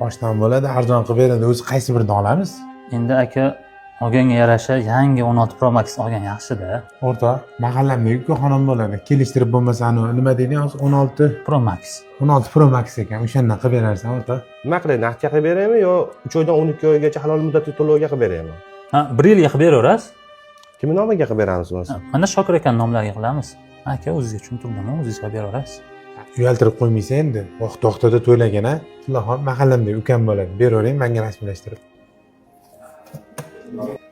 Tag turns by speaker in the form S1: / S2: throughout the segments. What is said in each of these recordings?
S1: Oshnam bo'ladi, arzon qilib beradi. O'zi qaysi birini olamiz?
S2: Endi aka, olganga yarasha yangi 16 Pro Max olgan yaxshida.
S1: O'rtoq, mahallamdagi ukaxonim bo'ladi. Kelishtirib bo'lmasa, anavi nima deydi hozir, 16
S2: Pro Max.
S1: 16 Pro Max ekan, o'shandan qilib berarsan, o'rtoq.
S3: Nima qilay, naqdga qilib beraymi yo 3 oydan 12 oygacha halol muddatli to'lovga qilib beraymi?
S2: Ha, bir yilga qilib beraverasiz.
S3: Kimni nomiga qilib beramiz bo'lmasa?
S2: Ha, mana Shokir akani nomlariga qilamiz. Aka, o'zizga tushuntirdim, o'zingiz qilib beraverasiz.
S1: Uyaltirib qo'ymaysan endi. Vaqt vaqtida to'lagin, a. Tilloxon, mahallamdagi ukam bo'ladi. Beravering menga rasmiylashtirib.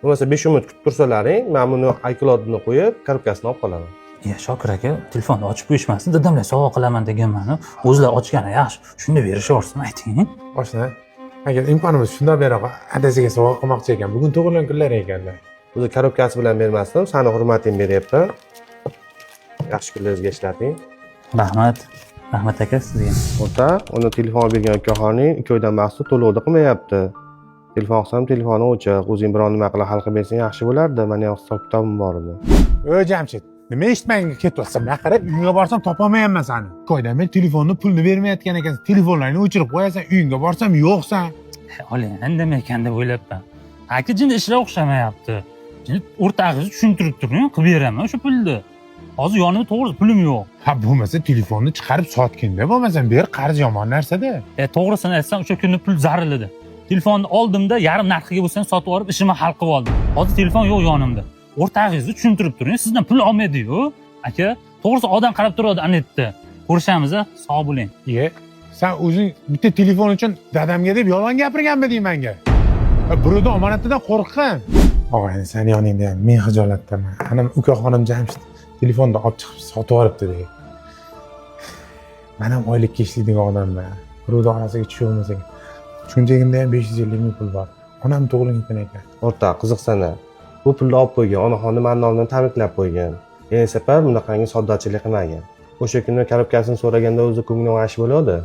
S3: Bo'lmasa 5 minut kutib tursalaring, men buni iCloudni qo'yib, korobkasini olib qolaman.
S2: Ya Shokir aka, telefonni ochib qo'yishmasin, dadamlar sovg'a qilaman deganmani, o'zlari ochgani yaxshi. Shunda berishaversin, ayting.
S1: Oshna, agar imkoni bo'lsa shundoq bera qol. Adasiga sovg'a qilmoqchi ekan. Bugun tug'ilgan kunlari ekanlar.
S3: O'zi korobkasi bilan bermasdim, sani hurmating beryapman. Yaxshi kunlaringizga ishlating.
S2: Rahmat. Rahmat aka sizga.
S3: O'rta, uni telefon olib bergan ukaxoning 2 oydan maqsud to'lovda qilmayapti. Telefon qilsam telefoni o'chiq. O'zing biron nima qilib hal qilib bersang yaxshi bo'lardi. Mani ham hisob kitobim bor edi.
S1: Ey Jamshid, nima eshitmaganga ketyapsan? Man qarab uyingga borsam topolmayapman sani. 2 oydan beri telefonni pulni bermayotgan ekansan. Telefonlarni o'chirib qo'yasan, uyingga borsam yo'qsan.
S2: Oling, indamay ekan deb o'ylabman. Aka, jinni ishlar o'xshamayapti. Jinni o'rtog'ingizni tushuntirib turing, qilib beraman o'sha pulni. Hozir yonimda to'g'risi pulim yo'q.
S1: Ha, bo'lmasa telefonni chiqarib sotgin-da, bo'lmasam ber, qarz yomon narsa-da.
S2: To'g'risini aytsam, o'sha kuni pul zaril edi. Telefonni oldimda yarim narxiga bo'lsa ham sotib olib, ishimni hal qilib oldim. Hozir telefon yo'q yonimda. O'rtog'ingizni tushuntirib turing, sizdan pul olmaydi-yu. Aka, to'g'risi odam qarab turadi ana yerda. Ko'rishamiz, a? Sog' bo'ling.
S1: Iye, sen o'zing bitta telefon uchun dadamga deb yolg'on gapirganmiding menga? Ha, birovdan omonatidan qo'rqqan. Og'ayni, sani yoningda ham men xijolatdaman. Anam ukaxonim Jamshid telefonni olib chiqib sotib yuboribdi deydi. Man ham oylikka ishlaydigan odamman. Birovni orasiga tushavermas ekan. Cho'ntagimda ham 550 ming pul bor. Onam tug'ilgan kun ekan.
S3: O'rta, qiziqsana. Bu pulni olib qo'ygan, onaxonni mani nomimdan tabriklab qo'ygan. Endi safar bunaqangi soddachilik qilmagan. O'sha kuni korobkasini so'raganda o'zi ko'nglim g'ash bo'ladi.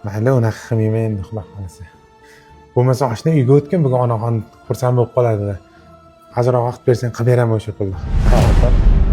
S1: Mayli, unaqa qilmayman endi, xudo xohlasa. Bo'lmasa oshna uyga o'tgin, bugun onaxon xursand bo'lib qoladi. Ozroq vaqt bersang qilib beraman o'sha pulni.